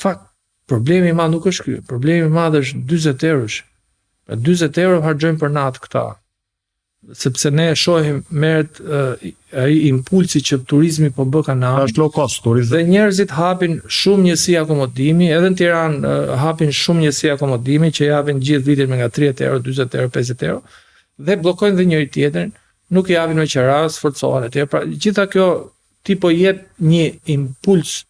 fakt problemi i madh nuk është ky, problemi i madh është 40 eurosh. Pra 40 euro harxhojnë për natë këta. Sepse ne e shohim merret uh, ai impulsi që turizmi po bëka në Është low cost turizëm. Dhe njerëzit hapin shumë njësi akomodimi, edhe në Tiranë uh, hapin shumë njësi akomodimi që japin gjithë vitin me nga 30 euro, 40 euro, 50 euro dhe bllokojnë dhe njëri tjetrin, nuk i japin me qera, sforcohen etj. Pra gjitha kjo ti po jep një impuls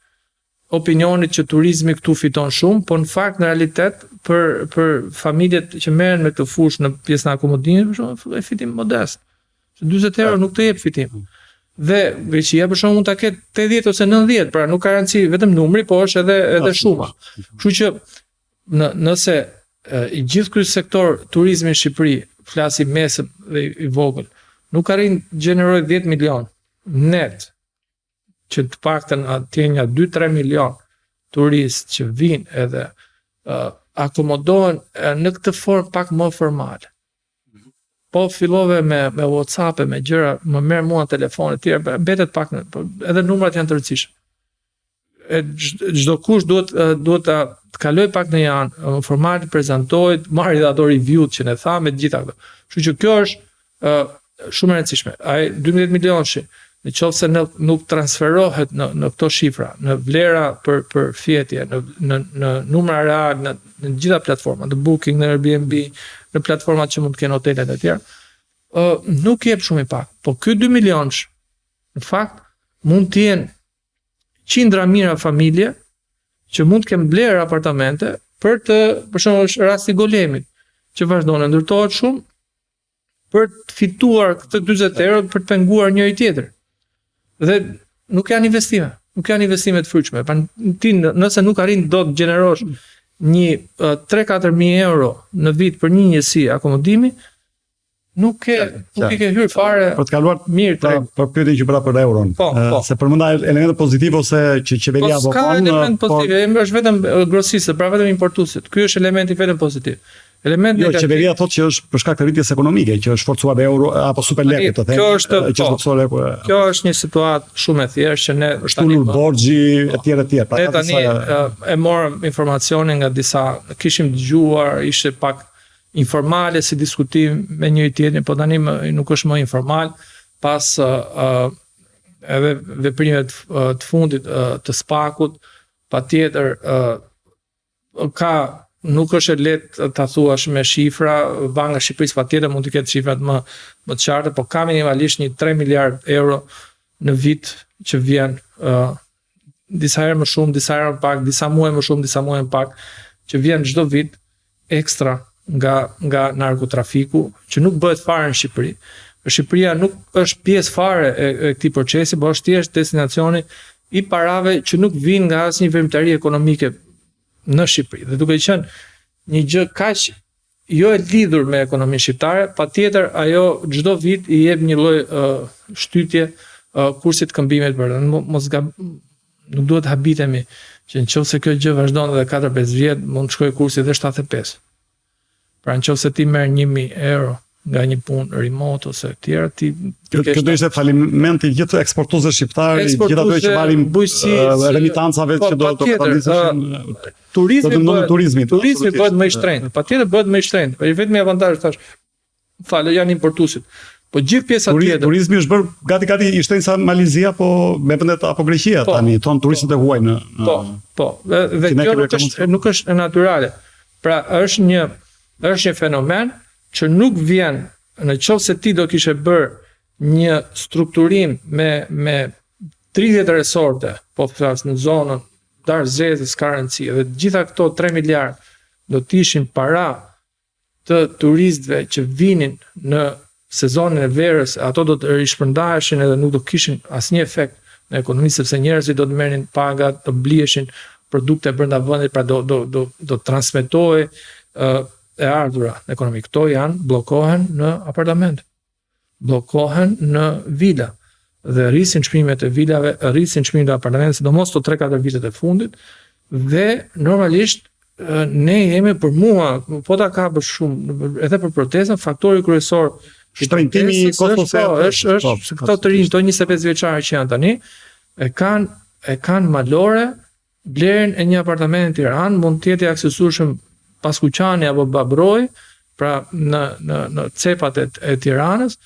opinionit që turizmi këtu fiton shumë, po në fakt në realitet për për familjet që merren me këtë fushë në pjesën e akomodimit, për shembull, e fitim modest. Se 40 euro nuk të jep fitim. Dhe Greqia për shembull mund ta ketë 80 ose 90, pra nuk ka rëndësi vetëm numri, po është edhe edhe shuma. Kështu që në nëse i gjithë ky sektor turizmi në Shqipëri, flas i mesëm dhe i vogël, nuk arrin të gjenerojë 10 milion net që të paktën atje nja 2-3 milion turistë që vinë edhe uh, akomodohen në këtë formë pak më formale. Po fillove me me WhatsApp e me gjëra, më merr mua në telefon e tjera, mbetet pak në, po edhe numrat janë të rëndësishëm. E çdo kush duhet duhet ta të kaloj pak në një anë formal, të prezantohet, marrë edhe ato review që ne thamë me të gjitha këto. Kështu që kjo është ë shumë e rëndësishme. Ai 12 milionëshi, në qoftë se nuk, nuk transferohet në në këto shifra, në vlera për për fjetje, në në në numra real në në të gjitha platformat, në Booking, në Airbnb, në platformat që mund të kenë hotelet e tjera, ë nuk jep shumë impakt. Po ky 2 milionësh në fakt mund të jenë qindra mijëra familje që mund të kenë blerë apartamente për të, për shembull është rasti i Golemit, që vazhdon e ndërtohet shumë për të fituar këtë 40 euro për të penguar njëri tjetrin. Dhe nuk janë investime, nuk janë investime të frytshme. Pa ti nëse nuk arrin dot të gjenerosh një 3-4 mijë euro në vit për një njësi akomodimi, nuk ke nuk i ke hyrë fare për të kaluar mirë pra, për pyetjen që bëra për euron. Po, po. Se përmenda elemente pozitive ose që qeveria po, ka element po- pozitiv, është vetëm grosistët, pra vetëm importuesit. Ky është elementi vetëm pozitiv. Element jo, qeveria thotë që është për shkak të rritjes ekonomike, që është forcuar euro apo super lekë, të them. Kjo është që është po, forcuar leku. Kjo është një situatë shumë e thjeshtë që ne është ulur borxhi po. etj etj. Pra ne tani e morëm informacionin nga disa, kishim dëgjuar, ishte pak informale si diskutim me njëri tjetrin, po tani më, nuk është më informal pas uh, edhe veprimeve të, të fundit uh, të SPAK-ut, patjetër uh, ka nuk është e lehtë ta thuash me shifra, Banka e Shqipërisë patjetër mund të ketë shifrat më më të qarta, po ka minimalisht një 3 miliard euro në vit që vjen uh, disa herë më shumë, disa herë më pak, disa muaj më shumë, disa muaj më pak, që vjen çdo vit ekstra nga nga narkotrafiku, që nuk bëhet fare në Shqipëri. Shqipëria nuk është pjesë fare e, e këtij procesi, por është thjesht destinacioni i parave që nuk vijnë nga asnjë veprimtari ekonomike në Shqipëri. Dhe duke qenë një gjë kaq jo e lidhur me ekonominë shqiptare, patjetër ajo çdo vit i jep një lloj uh, shtytje uh, kursit të këmbimit për mos gab, nuk duhet të habitemi që në qoftë se kjo gjë vazhdon edhe 4-5 vjet, mund të shkojë kursi edhe 75. Pra në qoftë se ti merr 1000 euro nga një punë remote ose të tjera, ti Kjo kjo do ishte faliment i gjithë eksportuesve shqiptar, i gjithë atyre që marrin bujqësi, remitancave po, që do të katandiseshin. Turizmi do të turizmi. Turizmi bëhet më i shtrenjtë. Patjetër bëhet më i shtrenjtë. Po i vetmi avantazh thash, falë janë importuesit. Po gjithë pjesa Turi, tjetër. Turizmi është bërë gati gati i shtrenjtë sa Malezia apo me vendet apo Greqia po, tani, thon turistët po, e huaj në, në Po, po. Dhe, dhe kjo nuk është nuk është natyrale. Pra është një është një fenomen që nuk vjen në qoftë se ti do kishe bërë një strukturim me me 30 resorte, po flas në zonën Darë Zezë s'ka rëndësi, dhe të gjitha këto 3 miliard do të ishin para të turistëve që vinin në sezonin e verës, ato do të rishpërndaheshin edhe nuk do kishin asnjë efekt në ekonomi sepse njerëzit do të merrnin pagat, do bliheshin produkte brenda vendit, pra do do do do transmetohej e ardhura në ekonomi. Këto janë bllokohen në apartament. Bllokohen në vila dhe rrisin çmimet e vilave, rrisin çmimet e apartamenteve, sidomos këto 3-4 vitet e fundit dhe normalisht ne jemi për mua, po ta kapësh shumë, edhe për protestën, faktori kryesor shtrenjtimi i kostos së po, është është po, se këto të rinj, këto 25 vjeçarë që janë tani, e kanë e kanë malore blerjen e një apartamenti në Tiranë, mund të jetë i aksesueshëm Paskuqani apo Babroi, pra në në në cepat e, e Tiranës,